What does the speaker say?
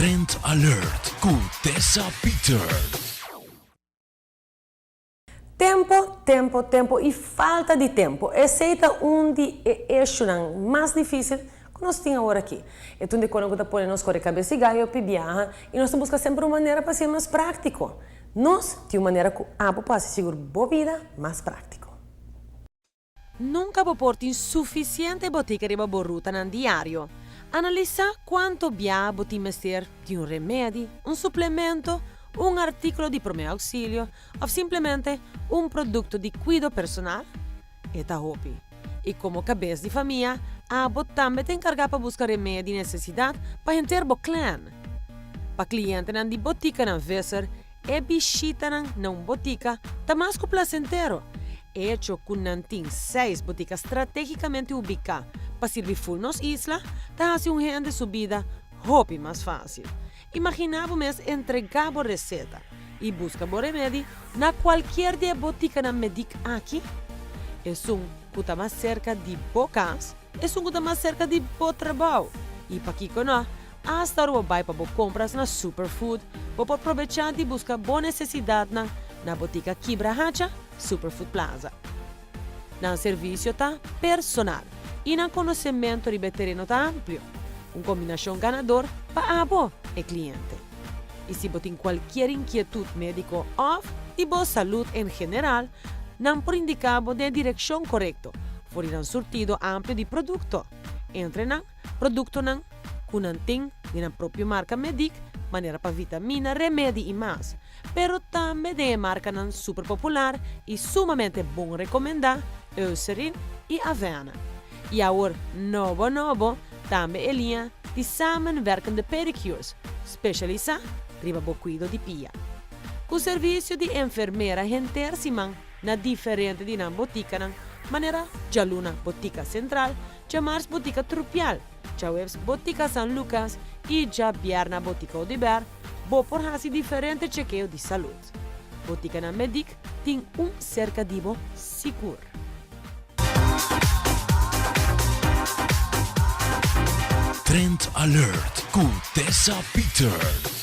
Trend Alert ku Tessa Peters. Tempo, tempo, tempo y falta di tempo. Esey ta un di e eshunan mas dificil cu nos tin awor aki. E ta un di conan cu ta pone nos core cabes di gayo pi biaha y nos ta busca semper un manera pa hacié mas practico. Nos tin un manera cu abo por haci sigur bo bida mas practico. Nunca bo por tin suficiente botica riba bo rutanan diario. Analisa cuanto bia bo tin mester di un remedi, un suplemento, un articulo di prome auxilio of simplemente un producto di cuido personal. E ta hopi. Y como cabes di famia, abo tambe ta encarga pa busca remedi necesidad pa henter bo clan. Pa clientenan di boticanan Visser, E bishitanan na un botika ta mas ku plasentero. Echo ku nan tin seis botika stratégikamente ubiká pa sirbi ful nos isla ta hasi un hende su bida hopi mas fásil. Imaginá bo mes entregá bo reseta i buska bo remedi na kualkier di e botikanan medik aki. Esun ku ta mas serka di bo kas, esun ku ta mas serka di bo trabou i pakiko no, Asta ora bo bai pa bo compras na Superfood, bo por probecha di busca bo necesidadnan na botica Kibrahacha, Superfood Plaza. Nan servicio ta personal y nan conocemento riba e tereno ta amplio, un combinacion ganador pa abo, e cliente. Y si bo tin cualkier inquietud medico of di bo salud en general, nan por indica bo den e direccion corecto for di nan surtido amplio di producto, entre nan Produktonan ku nan tin di nan propio marka Medic, manera pa vitamina, remedi i mas, pero tambe den e markanan super popular i sumamente bon rekomendá Eucerin i Avène. I awor nobo nobo tambe e liña di samenwerkende pedicures spesialisá riba bo kuido di pia. Ku servisio di enfermera henter siman na diferente di nan botikanan manera djaluna Botika Sentral, Djamars Botica Trupial, djaweps Botica San Lucas y djabierna Botica Oduber, bo por haci diferente chekeo di salud. Boticanan Medic tin un cerca di bo sigur. Trend Alert cu Tessa Peters.